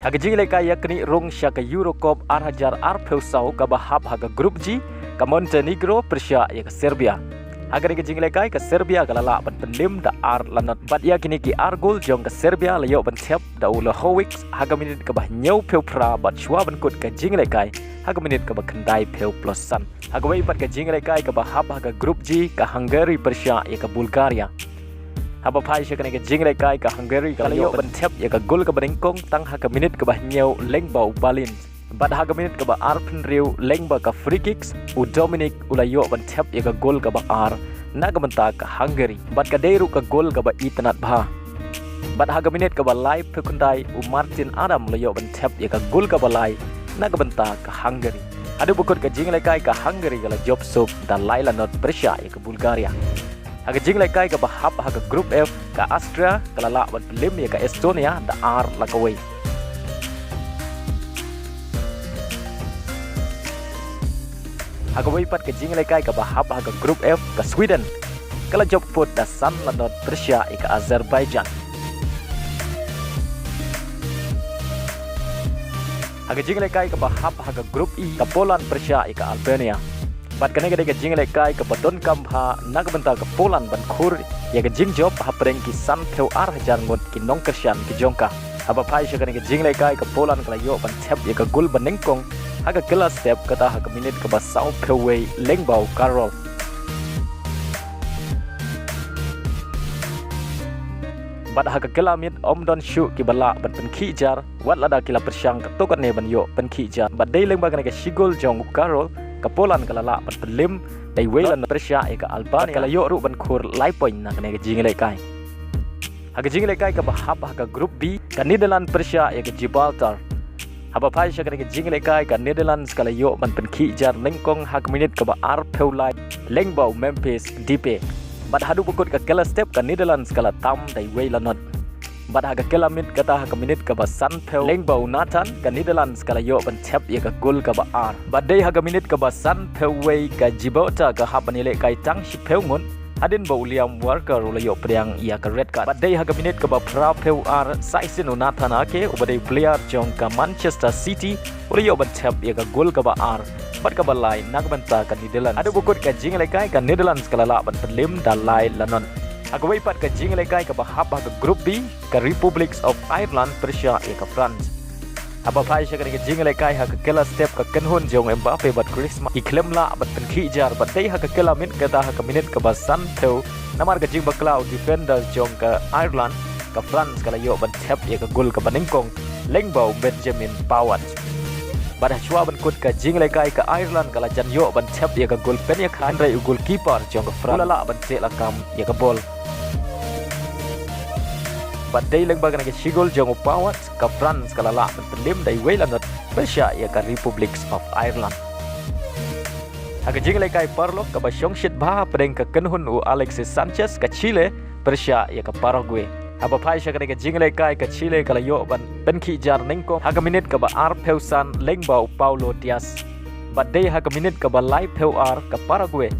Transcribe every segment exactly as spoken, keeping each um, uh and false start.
Ha ka jingïalehkai ïa kane rung sha ka Euro Cup ar hajar arphew saw kaba hap ha ka Group G, ka Montenegro pyrshah ïa ka Serbia. Ha kane ka jingïalehkai ka Serbia ka la lah ban pynlem da ar la not. Bad ïa kine ki ar gol jong ka Serbia la ïoh ban thep da u Lehovic ha ka minit kaba hynñiewphew phra bad shuwa ban kut ka jingïalehkai ha ka minit kaba khyndaiphew plus san. Ha kawei pat ka jingïalehkai kaba hap ha ka Group G, ka Hungary pyrshah ïa ka Bulgaria. Haba phai sha kane ka jingïalehkai ka Hungary ka la ïoh ban thep ïa ka gol kaba nyngkong tang ha ka minit kaba hynñiew lyngba u Balint. Bad ha ka minit kaba arphew hynriew lyngba ka free kicks, u Dominic u la ïoh ban thep ïa ka gol kaba ar na ka bynta ka Hungary. Bad ka dei ruh ka gol kaba itynnad bha. Bad ha ka minit kaba laiphew khyndai u Martin Adam u la ïoh ban thep ïa ka gol kaba lai na ka bynta ka Hungary. Haduh ba kut ka jingïalehkai ka Hungary ka la jop suk da lai la not pyrshah ïa ka Bulgaria. Ha ka jingïalehkai kaba hap ha ka Group F, ka Austria ka la lah ban pynlem ïa ka Estonia da ar la kawei. Ha kawei pat ka jingïalehkai kaba hap ha ka Group F, ka Sweden ka la jop put da san la not pyrshah ïa ka Azerbaijan. Ha ka jingïalehkai kaba hap ha ka Group E, ka Poland pyrshah ïa ka Albania. Bad kane ka dei ka jingïalehkai kaba donkam bha na ka bynta ka Poland ban khur ïa ka jingjop hapdeng ki sanphew ar hajar ngut ki nongkyrshan ki jong ka. Haba phai sha kane ka jingïalehkai ka Poland ka la ïoh ban thep ïa ka gol ba nyngkong ha ka kylla step, kata ha ka minit kaba sawphew wei lyngba u Karol. Bad ha ka kylla miet ym don shuh kiba lah ban pynkhih jar, wat lada ki la pyrshang katto katne ban ïoh pynkhih jar. Bad dei lyngba kane ka shi gol jong u Karol, ka Poland ka la lah ban pynlem da iwei la not pyrshah ïa ka Albania. Bad ka la ïoh ruh ban khur lai point na kane ka jingïalehkai. Ha ka jingïalehkai kaba hap ha ka Group B, ka Netherlands pyrshah ïa ka Gibraltar. Haba phai sha kane ka jingïalehkai ka Netherlands ka la ïoh ban pynkhih jar nyngkong ha ka minit kaba arphew lai lyngba u Memphis Depay. Bad haduh ba kut ka kylla step ka Netherlands ka la tam da iwei la not. Bad ha ka kylla miet, kata ha ka minit kaba sanphew lyngba u Nathan, ka Netherlands ka la ïoh ban thep ïa ka gol kaba ar. Bad dei ha ka minit kaba sanphew wei ka Gibraltar ka hap ban ïalehkai tang shiphew ngut hadien ba u Liam Walker u la ïoh pdiang ïa ka red card. Bad dei ha ka minit kaba phraphew ar, sa shisien u Nathan Ake uba dei player jong ka Manchester City u la ïoh ban thep ïa ka gol kaba ar bad kaba lai na ka bynta ka Netherlands. Haduh ba kut ka jingïalehkai ka Netherlands ka la lah ban pynlem da lai la not. Ha kawei pat ka jingïalehkai kaba hap ha ka Group B, ka Republic of Ireland pyrshah ïa ka France. Haba phai sha kane ka jingïalehkai ha ka kylla step ka kynhun jong u Mbappe bad Griezmann ki khlem lah ban pynkhih jar bad dei ha ka kylla miet, kata ha ka minit kaba sanphew, namar ka jingbakla u defender jong ka Ireland, ka France ka la ïoh ban thep ïa ka gol kaba nyngkong lyngba u Benjamin Pavard. Bad hashwa ban kut ka jingïalehkai ka Ireland ka la jan ïoh ban thep ïa ka gol pynïakhun, hynrei u goalkeeper jong ka France u la lah ban teh lakam ïa ka bol. Bad dei lyngba kane ka shi gol jong u Pavard, ka France ka la lah ban pynlem da iwei la not pyrshah ïa ka Republic of Ireland. Ha ka jingïalehkai paralok kaba shongshit bha hapdeng ka kynhun u Alexis Sanchez, ka Chile pyrshah ïa ka Paraguay. Haba phai sha kane ka jingïalehkai ka Chile ka la ïoh ban pynkhih jar nyngkong ha ka minit kaba arphew san lyngba u Paulo Diaz. Bad dei ha ka minit kaba laiphew ar ka Paraguay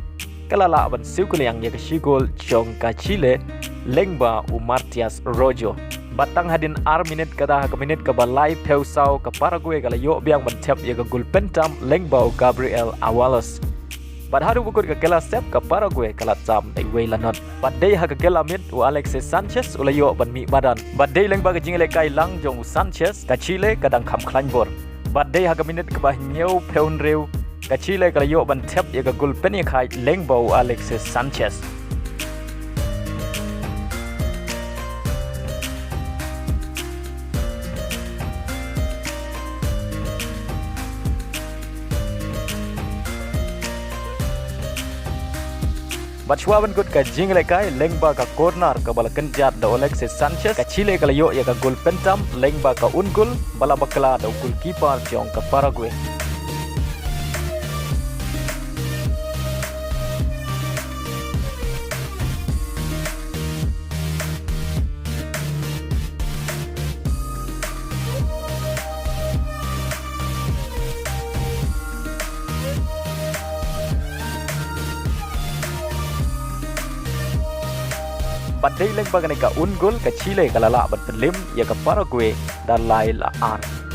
ka la lah ban siew kylliang ïa ka shi gol jong ka Chile lyngba u Matias Rojo. Bad tang hadien ar minit, kata ha ka minit kaba laiphew saw, ka Paraguay ka la ïoh biang ban thep ïa ka gol pyntam lyngba u Gabriel Avalos. Bad haduh ba kut ka kylla step ka Paraguay ka la tam da iwei la not. Bad dei ha ka kylla miet u Alexis Sanchez u la ïoh ban mih madan. Bad dei lyngba ka jingïalehkai lang jong u Sanchez, ka Chile ka dang kham khlaiñ bor. Bad dei ha ka minit kaba hynñiewphew hynriew, ka Chile ka la ïoh ban thep ïa ka gol pynïakhaid lyngba u Alexis Sanchez. Bad shuwa ban kut ka jingïalehkai lyngba ka corner kaba la kynjat da u Alexis Sanchez, ka Chile ka la ïoh ïa ka gol pyntam lyngba ka un gol ba la bakla da u goalkeeper jong ka Paraguay. Hadien ba kane ka un gol ka Chile ka la lah ban pynlip ïa ka Paraguay da lai la ar.